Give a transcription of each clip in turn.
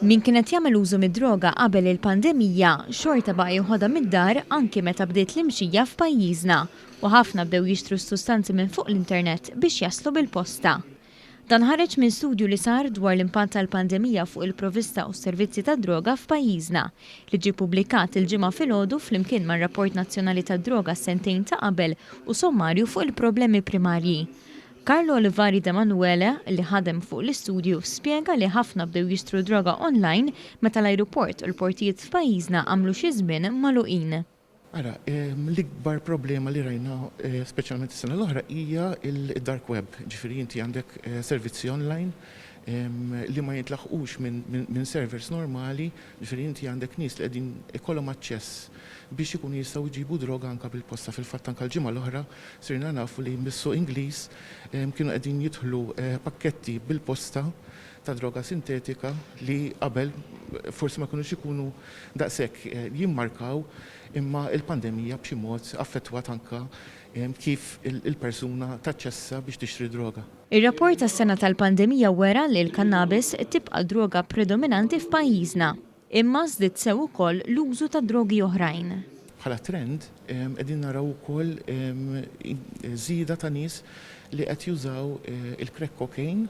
Min kien qed jagħmel użu mid-droga qabel il-pandemija xorta baqa' joħodha mid-dar anki meta bdiet l-imxija f'pajjiżna u ħafna bdew jixtru s-sustanzi minn fuq l-internet biex jaslu bil-posta. Dan ħareġ minn studju li sar dwar l-impatt tal-pandemija fuq il-provvista u s-servizzi tad-droga f'pajjiżna, li ġie ppubblikat il-Ġimgħa filgħodu flimkien mar-Rapport Nazzjonali tad-Droga s-sentejn ta' qabel u sommarju fuq il-problemi primarji. Carlo Olivari D'Emanuele, li ħadem fuq l-istudju, spjega li ħafna bdew jixtru droga online meta l-ajruport u l-portijiet f'pajjiżna għamlu xi żmien magħluqin. Ara, l-ikbar problema li rajna speċjalment is-sena l-oħra hija d-dark web, ġifieri inti għandek servizzi online li ma jintlaħqux minn servers normali, ġifieri inti għandek nies li qegħdin ikollhom aċċess biex ikunu jistgħu jġibu droga anke bil-posta. Fil-fatt anke l-ġimgħa l-oħra sirna nafu li mis-suq Ingliż kienu qegħdin jidħlu pakketti bil-posta ta' droga sintetika li qabel forsi ma kinux ikunu daqshekk jimmarkaw imma l-pandemija b'xi mod affettwat anke kif il-persuna taċċessa biex tixtri droga. Ir-rapport tas-sena tal-pandemija wera li l-kannabis tibqa' d-droga predominanti f'pajjiżna. Imma żdied sew ukoll l-użu ta' drogi oħrajn. Bħala trend, qegħdin naraw ukoll żieda ta' nies li qed jużaw il-crack cocaine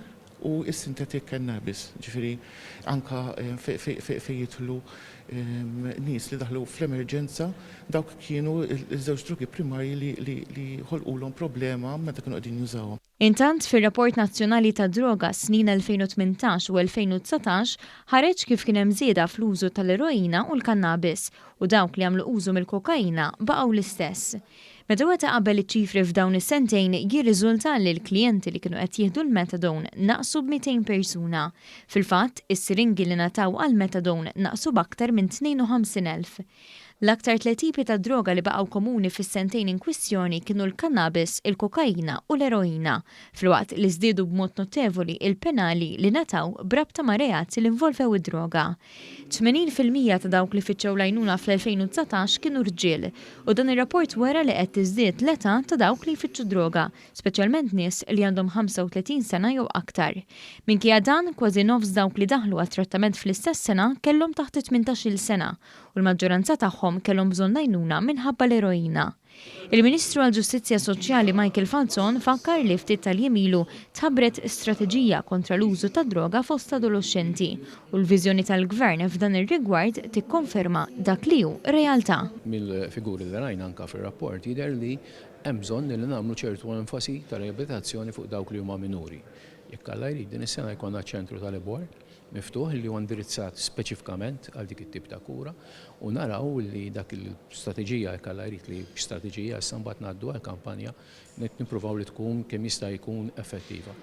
u s-synthetic cannabis. Ġifieri anke fejn jidħlu nies li daħlu fl-emerġenza, dawk kienu ż-żewġ drogi primarji li ħolqulhom problema meta kienu qegħdin jużawhom. Intant, fir-Rapport Nazzjonali tad-Droga għas-snin 2018 u 2019 ħareġ kif kien hemm żieda fl-użu tal-eroina u l-kannabis u dawk li għamlu użu mill-kokaina baqgħu l-istess. Meta wieħed iqabbel iċ-ċifri f'dawn is-sentejn jirriżulta li l-klijenti li kienu qed jieħdu l-methadone naqsu b'200 persuna. Fil-fatt, is-siringi li ngħataw għall-methadone naqsu b'aktar minn 52,000. L-aktar tlett tipi ta' droga li baqgħu komuni fis-sentejn inkwistjoni kienu l-kannabis, il-kokaina u l-eroina, filwaqt li żdiedu b'mod notevoli il-penali li ngħataw b'rabta ma' reati li involvew id-droga. 80% ta' dawk li fittxew l-għajnuna fl-2019 kienu rġiel, u dan ir-rapport wera li qed tiżdied l-età ta' dawk li jfittxu d-droga, speċjalment nies li għandhom 35 sena jew aktar. Minkejja dan, kważi nofs dawk li daħlu għat-trattament fl-istess sena kellhom taħt it-tmintax-il sena u l-maġġoranza tagħhom kellhom bżonn l-għajnuna minħabba l-eroina. Il-Ministru għall-Ġustizzja Soċjali Michael Falzon fakkar li ftit tal-jiem ilu tħabbret strateġija kontra l-użu tad-droga fost adoloxxenti u l-viżjoni tal-Gvern f'dan ir-rigward tikkonferma dak li hu realtà. Mill-figuri li rajna anke fir-rapport jidher li Hemm bżonn li nagħmlu ċertu enfasi ta' riabilitazzjoni fuq dawk li huma minuri. Jekk Alla jrid, din is-sena jkollna ċ-ċentru tal-Ebor miftuħ li huwa indirizzat speċifikament għal dik it-tip ta' kura u naraw li dak il-strateġija, jekk Alla jrid li strateġija issa mbagħad ngħaddu għall-kampanja, nippruvaw li tkun kemm jista' jkun effettiva.